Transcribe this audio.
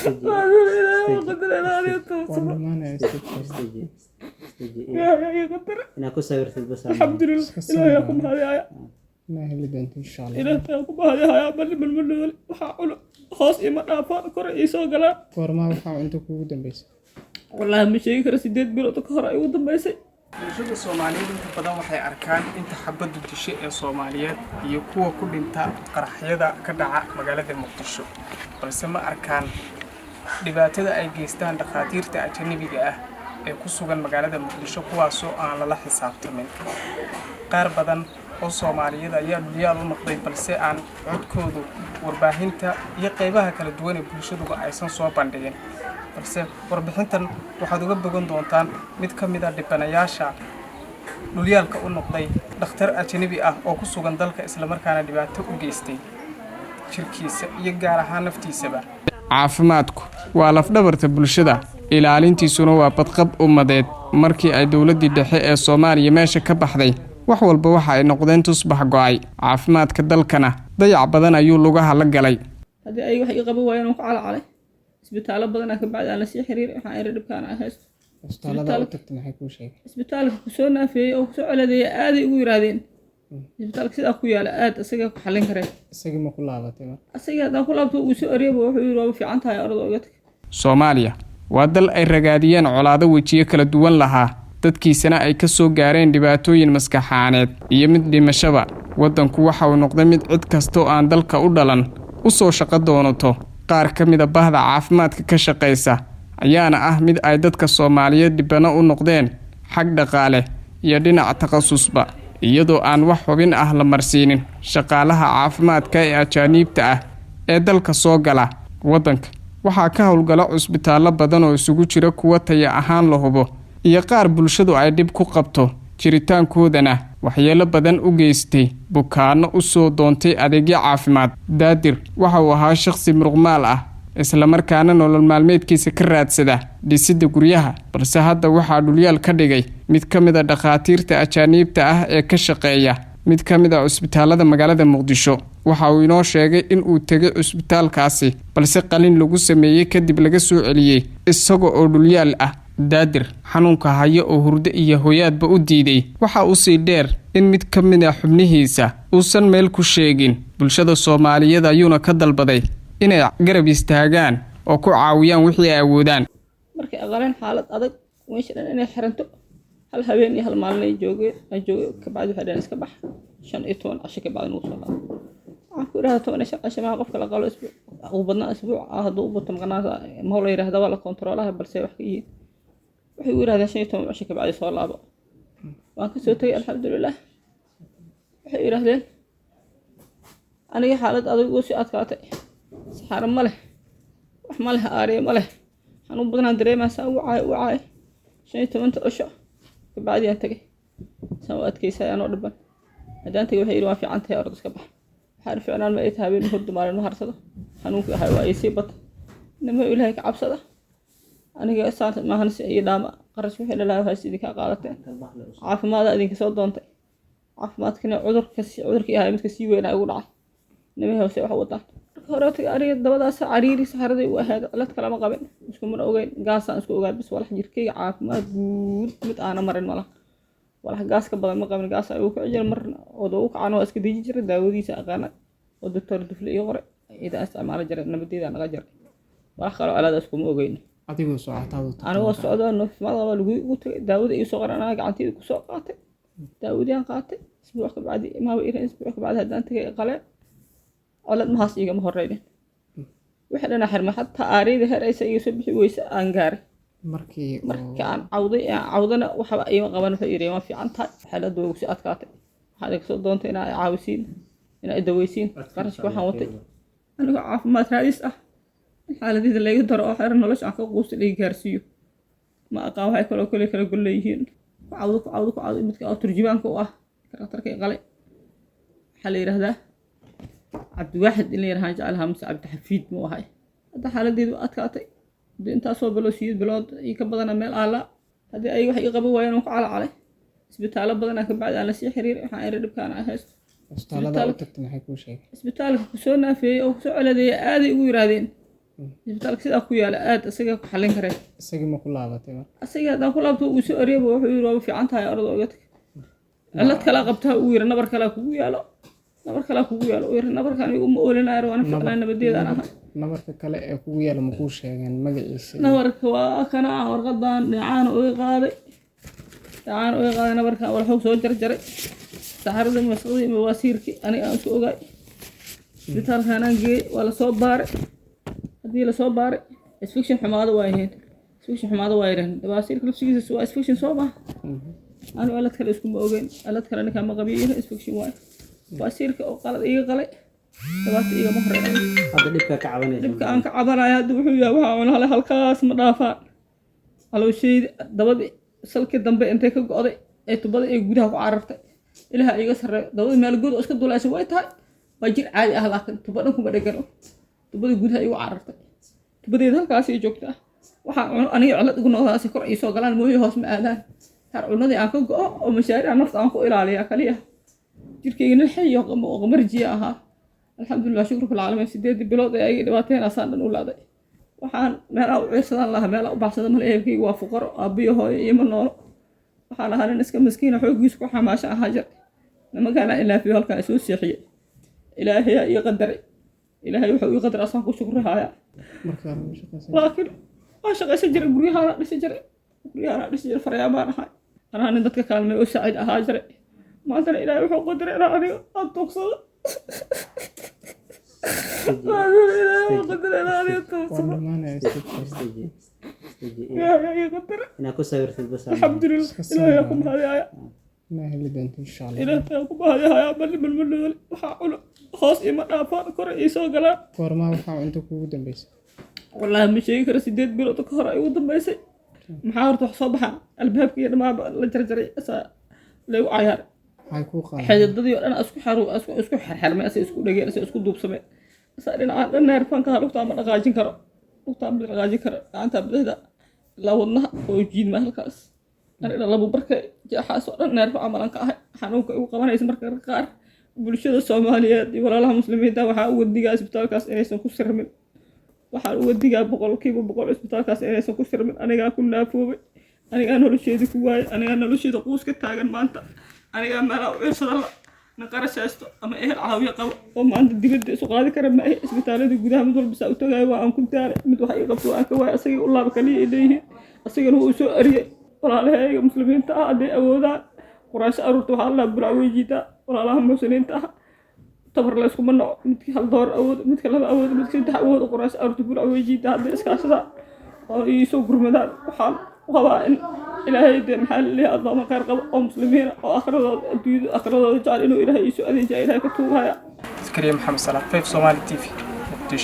Ilaahay qadar ilaaliyo Waan toosaba. dhamaanaya, istaji. Ilaahay iga qadar. Inaad ku sawirtid bas. Alxamdulilah. Iska Ilaahay sabir. ku mahadiyaya. Inaa heli doonto, insha Allah. Ilaahay ku mahadiyaya. Bal bal ma nool waxaa culo hoos ima dhaafaan, kore ii soo galaan. Goormaa waxaa cunto kuugu dambeysay? Wallaahi ma sheegi karo, 8 bilood ka hor ay ugu dambeysay. Bulshada Soomaaliyeed inta badan waxay arkaan inta xabaddu dishay ee Soomaaliyeed iyo kuwa ku dhinta qaraxyada ka dhaca magaalada Muqdisho, balse ma arkaan dhibaatada ay geystaan dhakhaatiirta ajanabiga ah ee ku sugan magaalada Muqdisho, kuwaasoo aan lala xisaabtamin. Qaar badan oo Soomaaliyeed ayaa dhulyaal u noqday, balse aan codkoodu warbaahinta iyo qaybaha kala duwan ee bulshaduba aysan soo bandhigin. Balse warbixintan waxaad uga bogan doontaan mid ka mid ah dhibanayaasha dhulyaalka u noqday dhakhtar ajanabi ah oo ku sugan dalka, islamarkaana dhibaato u geystay jirkiisa iyo gaar ahaan naftiisaba. Caafimaadku waa lafdhabarta bulshada, ilaalintiisuna waa badqab ummadeed. Markii ay dowladdii dhexe ee Soomaaliya meesha ka baxday, wax walba waxa ay noqdeen tusbax go'ay. Caafimaadka dalkana dayac badan ayuu lugaha la galay. Haddii ay wax ii qaban waayeen, waan ku calacalay isbitaallo badanaa. Ka bacdi aan lasii xiriiray, waxaan iri dhibkaan aan haysto. Isbitaallada u tagtay maxay kuu sheegay? Isbitaalka kusoo naafeeyey oo kusoo coladeeyay aaday ugu yiraahdeen isbitaalka sidaa ku yaala aad isaga ku xallin kareen. Isagii ma ku laabatay marka? Asaga haddaan ku laabto uu soo eriyaba, wuxuu yiri waaba fiican tahay, orada uga tag. Soomaaliya waa dal ay ragaadiyeen colaado wejiyo kala duwan lahaa, dadkiisana ay ka soo gaareen dhibaatooyin maskaxaaneed iyo mid dhimashaba. Waddanku waxa uu noqday mid cid kasta oo aan dalka u dhalan u soo shaqo doonato. Qaar ka mida bahda caafimaadka ka shaqaysa ayaana ah mid ay dadka Soomaaliyeed dhibano u noqdeen xag dhaqaale iyo dhinac takhasusba, iyadoo aan wax xubin ah la marsiinin shaqaalaha caafimaadka ee ajaaniibta ah ee dalka soo gala. Waddanka waxaa ka howlgala cusbitaallo badan oo isugu jira kuwa taya ahaan la hubo iyo qaar bulshadu ay dhib ku qabto, jiritaankoodana waxyeelo badan u geystay bukaanno u soo doontay adeegyo caafimaad. Daadir waxa uu ahaa shakhsi muruqmaal ah, islamarkaana nolol maalmeedkiisa ka raadsada dhisidda guryaha, balse hadda waxaa dhulyaal ka dhigay mid ka mid ah dhakhaatiirta ajaaniibta ah ee ka shaqeeya mid ka mid ah cusbitaalada magaalada Muqdisho. Waxa uu inoo sheegay in uu tegay cusbitaalkaasi, balse qalin lagu sameeyey kadib laga soo celiyey isaga oo dhulyaal ah. Daadir xanuunka hayo oo hurdo iyo hoyaadba u diiday waxa uu sii dheer in mid ka mid ah xubnihiisa uusan meel ku sheegin. Bulshada Soomaaliyeed ayuuna ka dalbaday inay garab istaagaan oo ku caawiyaan wixii ay awoodaan. Markay aqaleen xaalad adag, meesha dhan inay xiranto, hal habeen iyo hal maalin ay joogeen, ay joogay. Kabacdi waxay dhaheen iska bax, 15 casho kabacdi nagu soo laabo. Waxaan ku idhahdaa 15 casho maa qofka la qalo, isbuuc ugu badnaa, isbuuc ah hadduu u bato maqnaata ma la yidhahda waa la kontaroolaha, balse wax ka yihiin. Waxay u yidhahdeen 15 casho kabacdi soo laabo. Waan kasoo tegay, alxamdulilah. Waxay yidhahdeen aniga xaalad adag ugu sii adkaatay, saxaaro ma leh, wax ma leh, aariye ma leh, xanuun badanaan dareemaa. Saan u caay 15-ta cisho kabacdi aan tegay, saan u adkeysay anoo dhiban. Haddaan tegay waxay yidhi waa fiican tahay, orod iska bax. Waxaan fiicnaan ma ay tahay, habeen hurdo maalin ma harsado, xanuunkii ahay waa ii sii bata. Nimo Ilaahay ka cabsada, aniga saan maahan si ii dhaama. Qarash wixii dhalaa waxaas idinka qaadateen, caafimaada idinka soo doontay, caafimaadkina cudurka cudurkii ahay midka sii weynaa igu dhacay. Nimihii hoose wax wadaan marka hore tagay aniga dabadaas cariiri saxaraday u ahayd, cilad kalama qabin, iskumana ogeyn, gaasaan isku ogaa bis. Walax jirkeyga caafimaad guud mid aana marin malaha, walax gaas ka badan ma qabin. Gaas ayuu ku jira marna oo u kacana waa iska deji jiray, daawadiisa aqaana oo doctor Dufle ii qoray ida isticmaali jiray, nabadeeda naga jiray. Walax kaloo cilada iskuma ogeyn. Adigoo socotaad u tagtay? Anigoo socdo nafimad qaba lagu igu tagay, daawada ii soo qoran anaa gacantayda kusoo qaatay, daawadii aan qaatay isbuuc ka bacdi imaaba iran. Isbuuc ka bacdi haddaan tagay qalee, cilad mahaas igama horeynin, wixii dhana xirmay, xataa aariyada heer aysa iga soo bixi weyse aan gaaray. Markii Marka aan cawday, aan cawdana waxba iima qaban. Wuxuu yidhi waa fiican tahay, xaaladdu way sii adkaatay, waxaad iga soo doontay inaa i caawisiin, inaa i daweysiin. Qarashka waxaan watay anigoo caafimaad raadis ah in xaaladayda layga daro oo xeer nolosha aan ka quusta laga gaarsiiyo. Ma aqaan waxay kaloo kale kala gol leeyihiin. Ku cawdo, ku cawdo, ku cawdo. Midka oo turjubaanka u ah dhakhtarka i qalay waxaa la yidhaahdaa Cabdiwaaxid in la yidhahaan jeclahaa mise Cabdixafiid mu ahay. Hadda xaaladeydu waa adkaatay, haddii intaasoo bilood, 8 bilood iyo ka badana meel aala. Haddii ay wax ii qaban waayeen, waan ku calacalay isbitaallo badanaa. Kabacdi aan lasii xiriiray, waxaan iri dhibkaan aan haysto. Isbitaalada u tagtay maxay kuu sheegay? Isbitaalka kusoo naafeeyey oo kusoo coladeeyay aaday ugu yiraahdeen, isbitaalka sidaa ku yaala aad, isaga ku xallin kareen. Isagii ma ku laabatay marka? Asaga haddaan ku laabto uu soo areebo, wuxuu yiri, "Waaba fiican tahay, orada iga tag, cillad kalaa qabtaa," uu yiri, "nabar kalaa kugu yaalo, nabar kalaa kugu yaalo," uu yiri. Nabarka anigu ma oolinayo, waana ficnaa, nabadeedaan ahay. Nabarka kale ee kugu yaala ma kuu sheegeen magaciisa? Nabarka waa kana, warqadan dheecaan uga qaaday, dheecaan uga qaaday. Nabarkan walxoog soo jarjaray, saxaradii, masqadii, mawaasiirkii aniga aan isku ogaay. Isbitaalkanaan geeyey, waa lasoo baaray. Haddii lasoo baaray, infection xumaado waa yihiin, infection xumaado waa yidhaheen. Baasiirka lafsigiisa waa infection, soo maha? Anigu cilad kale iskuma ogeyn, cilad kale ninkaa ma qabiyo, infection waaye. Baasiirka oo qalad iiga qalay, dhibaata igama horeeyo. Hadda dhibka ka cabanaysa? Dhibka aan ka cabanaya hadda wuxuu yahay, waxaa cunale halkaas ma dhaafaan. Caloosheyda dabadii salkii dambe intay ka go'day ee tubada ay gudaha ku carartay, ilaha iga sarreeyo. Dabadii meel god oo iska dulaysa way tahay, waa jir caadi ah, laakiin tuba dhan kuma dhegano. Tubadii gudaha igu carartay, tubadeeda halkaas ay joogtaa. Waxaan cuno aniga cillad igu noqdaasi kor iisoo galaan mooye, hoos ma aadaan. Har cunadii aan ka go'o oo mashaariica nafta aan ku ilaaliya kaliya. Jirkayga nin xay oo qamarjiya ahaa, alxamdulilah, shukru fil caalamiin. 8 bilood ee ayaga dhibaateen asaan dhan u laaday. Waxaan meelaa u ciirsadaan lahaa, meelaa u baxsada male. Ehelkayga waa fuqaro, aabbiyo hooyo iima noolo. Waxaan ahaa nin iska miskiina, xooggiisa ku xamaasha ahaa jir. Nimankaana ilaafiyo halkaan isoo seexiyey, ilaahayaa ii qadaray. Ilaahay wuxuu ii qadaray asaan ku shukrihayaa. Marka hore ma shaqaysan? Laakiin waan shaqaysan jiray, guryahaana dhisi jiray, guryahaana dhisi jiray, faryaabaan ahay. Anaa nin dadka kaalmay oo saacid ahaa jiray. Maantana ilaahay wuxuu qadaray inaan aniga aan tuugsado. Maantana ilaahay wuxuu qadaray inaan aniga Waa tuugsado. dhamaanaya. Istaji, istaji. Ilaahay ii qadaray. Inaad ku sawirtid bas. Alxamdulilah, ilaahay ku mahadiyaya. Ma heli doonto, insha Allah. Ilaahay ku mahadiyaya. Bal malmaloole waxaa cuno hoos ima dhaafaan, kore iisoo galaan. Goormaa waxaa cunto kuugu dambeysay? Wallaahi ma sheegi karo, 8 bilood ka hor ay ugu dambeysay. Maxaa horta wax soo baxaan, albaabka iyo dhamaaba la jarjaray, asaa laygu cayaaray. Maxay kuu qaaday? Xididadii oo dhan isku xaru isku xirxirmay, asa isku dhegeen, asa isku duubsamay, asa dhinacaan dhan neerfanka lugtaa ma dhaqaajin karo, lugtaa ma dhaqaajin karo, gacanta bidixda ilaa wadnaha oo jiidma halkaas. Aniga labo barka jeexaas oo dhan neerfa camalan ka ahay, xanuunka igu qabanaysa. Marka qaar bulshada Soomaaliyeed iyo walaalaha muslimiinta waxaa uga digaa isbitaalkaas inaysan ku sirmin. Waxaan uga digaa 100% isbitaalkaas inaysan ku sirmin. Anigaa ku naafoobay, anigaa nolosheedii ku waayay, anigaa nolosheeda quus ka taagan maanta, anigaa meelaa u ciirsada la nin qarash haysto ama ehel caawiya qabo oo maanta dibadda isu qaadi kara ma ahi. Isbitaalada gudaha mid walba saa u tagaayo, waa aan ku daalay. Mid wax ii qabto waan ka waayay, asagii u laaba kaliya ay leeyihiin, asagana wuu soo ariyey. Walaalahayga muslimiinta ah, hadday awoodaan, quraasho aruurta waxaa la bulac way jiitaa. Walaalaha muxsiniinta ah, tabar la iskuma naco. Midkii hal door awoodo, midka laba awoodo, midka saddex awoodo, quraasho aruurta bulac way jiitaa. Hadday iskaashadaan oo iisoo gurmadaan, waxaan qabaa in ilaahay dee maxaa laleeyahay, addooma khayr qaba oo muslimiina oo akhradooda adduunyada akhradooda jecel inuu ilaahay iisoo adeejiya, ilaahay ka tuugaya. Zakariya Maxamed Salaad, 5 Somali TV,